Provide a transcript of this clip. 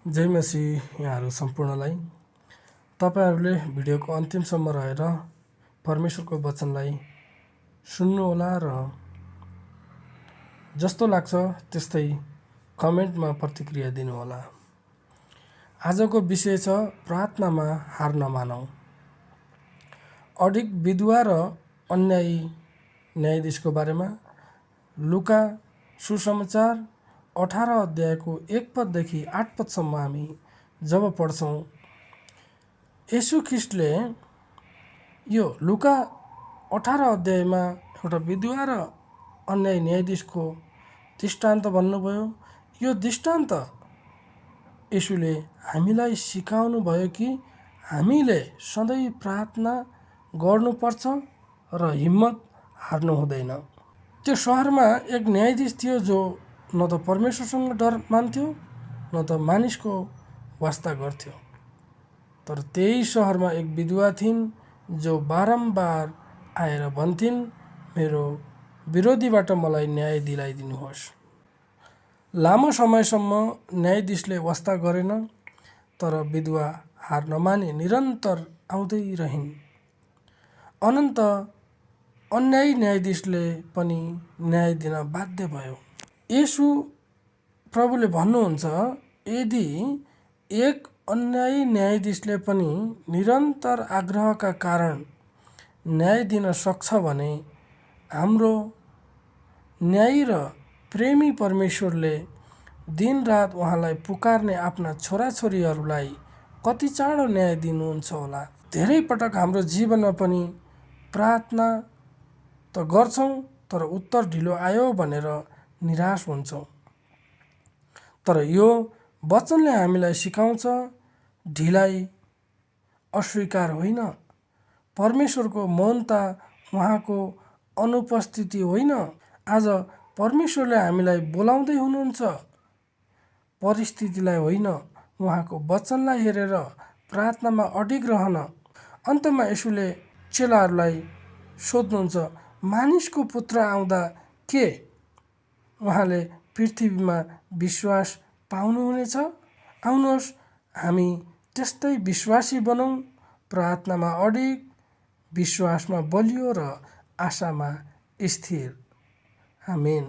जय मसीह यहाँहरू सम्पूर्णलाई। तपाईहरूले भिडियोको अन्तिमसम्म रहेर परमेश्वरको वचनलाई सुन्नुहोला र जस्तो लाग्छ त्यस्तै कमेन्टमा प्रतिक्रिया दिनुहोला। आजको विषय छ प्रार्थनामा हार नमानौँ। अडिक विधवा र अन्यायी न्यायाधीशको बारेमा लुका सुसमाचार 18 अध्यायको 1 पददेखि 8 पदसम्म हामी जब पढ्छौँ, येशू ख्रिस्टले यो लुका 18 अध्यायमा एउटा विधवा र अन्यायी न्यायाधीशको दृष्टान्त भन्नुभयो। यो दृष्टान्त येशूले हामीलाई सिकाउनु भयो कि हामीले सधैँ प्रार्थना गर्नुपर्छ र हिम्मत हार्नु हुँदैन। त्यो शहरमा एक न्यायाधीश थियो जो न त परमेश्वरसँग डर मान्थ्यो न त मानिसको वास्ता गर्थ्यो। तर त्यही शहरमा एक विधवा थिइन् जो बारम्बार आएर भन्थिन्, मेरो विरोधीबाट मलाई न्याय दिलाइदिनुहोस्। लामो समयसम्म न्यायाधीशले वास्ता गरेन, तर विधवा हार नमानी निरन्तर आउँदै रहिन्। अनन्त अन्यायी न्यायाधीशले पनि न्याय दिन बाध्य भयो। येशू प्रभुले भन्नुहुन्छ, यदि एक अन्यायी न्यायाधीशले पनि निरन्तर आग्रहका कारण न्याय दिन सक्छ भने हाम्रो न्यायी र प्रेमी परमेश्वरले दिनरात उहाँलाई पुकार्ने आफ्ना छोराछोरीहरूलाई कति चाँडो न्याय दिनुहुन्छ होला। धेरै पटक हाम्रो जीवनमा पनि प्रार्थना त गर्छौँ, तर उत्तर ढिलो आयो भनेर निराश हुन्छौँ। तर यो वचनले हामीलाई सिकाउँछ, ढिलाइ अस्वीकार होइन, परमेश्वरको मौनता उहाँको अनुपस्थिति होइन। आज परमेश्वरले हामीलाई बोलाउँदै हुनुहुन्छ, परिस्थितिलाई होइन, उहाँको वचनलाई हेरेर प्रार्थनामा अडिग रहन। अन्तमा येशूले चेलाहरूलाई सोध्नुहुन्छ, मानिसको पुत्र आउँदा के उहाँले पृथ्वीमा विश्वास पाउनुहुनेछ? आउनुहोस्, हामी त्यस्तै विश्वासी बनौँ, प्रार्थनामा अडिग, विश्वासमा बलियो र आशामा स्थिर। आमेन।